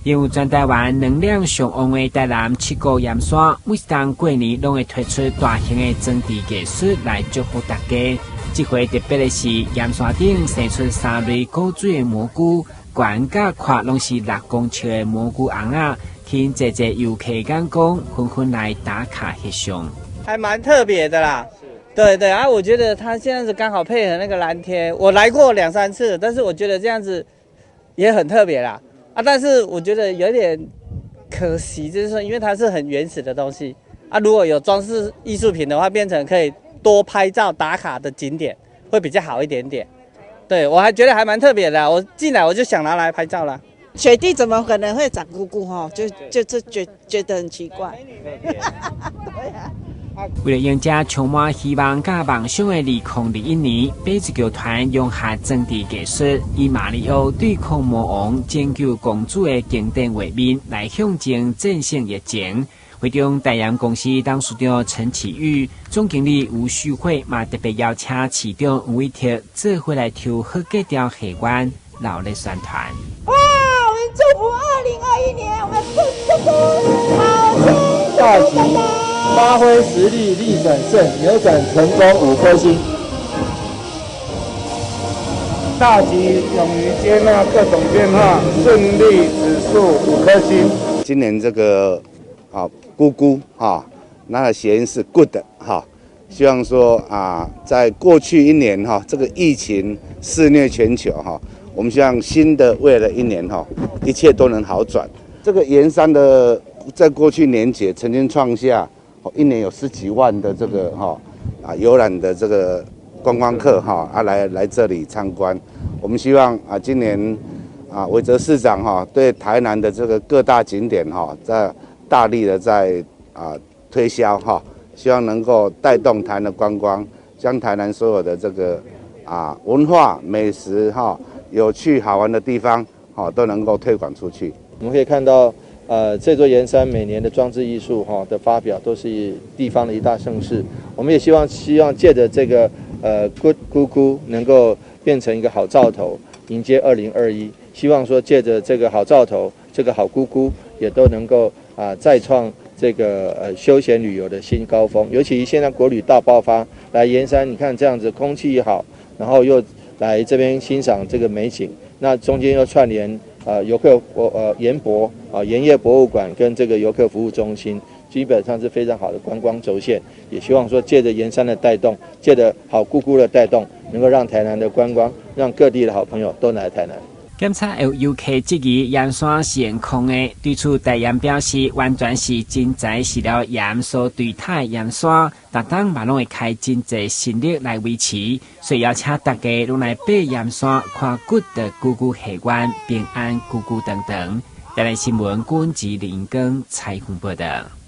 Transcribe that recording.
因為全台灣能量上旺的台南七股鹽山，每一冬過年攏會推出大型的裝置藝術來祝福大家。這回特別的是，鹽山頂生出三類古水的蘑菇，懸佮闊攏是6公尺的蘑菇尪仔，吸引濟濟遊客眼光，紛紛來打卡翕相。還蠻特別的啦，對對啊，我覺得它現在是剛好配合那個藍天，我來過兩三次，但是我覺得這樣子也很特別啦。啊，但是我覺得有點可惜，就是說，因為它是很原始的東西啊，如果有裝飾藝術品的話，變成可以多拍照打卡的景點，會比較好一點點。對，我還覺得還蠻特別的，我進來我就想拿來拍照了。雪地怎麼可能會長菇菇？哈，就覺得很奇怪。對啊。為了迎接充滿希望佮夢想的2021年，馬祖劇團融合裝置藝術，以馬里奧對抗魔王、拯救公主的經典畫面來象徵戰勝疫情。會中台鹽公司董事長陳啟宇、總經理吳旭慧嘛特別邀請市長黃偉哲做伙來抽好格調戲院鬧熱宣傳。哇！我們祝福2021年，我們祝福好大吉，發揮實力逆轉勝，扭轉成功五顆星。大吉，勇於接納各種變化，順利指數五顆星。今年這個啊，菇菇哈，那個諧音是 good 哈，希望說啊，在過去一年哈，這個疫情肆虐全球哈，我們希望新的未來一年哈，一切都能好轉。這個鹽山的在過去年節曾經創下一年有十幾萬的這個哈啊遊覽的這個觀光客哈啊來這裡參觀。我們希望啊今年啊偉哲市長哈對台南的這個各大景點哈在大力的在啊推銷哈，希望能夠帶動台南的觀光，將台南所有的這個啊文化美食哈有趣好玩的地方哈都能夠推廣出去。我們可以看到，這座鹽山每年的裝置藝術哈的發表都是地方的一大盛事。我們也希望借着這個Good 菇菇能夠變成一個好兆頭，迎接2021。希望說借着這個好兆頭，這個好菇菇也都能夠啊再創這個休閒旅遊的新高峰。尤其現在國旅大爆發，來鹽山，你看這樣子空氣好，然後又來這邊欣賞這個美景，那中間又串聯遊客鹽博啊鹽業博物館跟這個遊客服務中心，基本上是非常好的觀光軸線。也希望說借着鹽山的帶動，借着好菇菇的帶動，能夠讓台南的觀光，讓各地的好朋友都來台南。檢查有遊客質疑鹽山是用空的，對此台鹽表示完全是真材實料鹽所堆疊鹽山，逐冬嘛攏會開真濟心力來維持，所以邀請大家攏來爬鹽山，看 Good 菇菇戲院，平安菇菇等等。台南新聞郭文吉林庚採訪報道。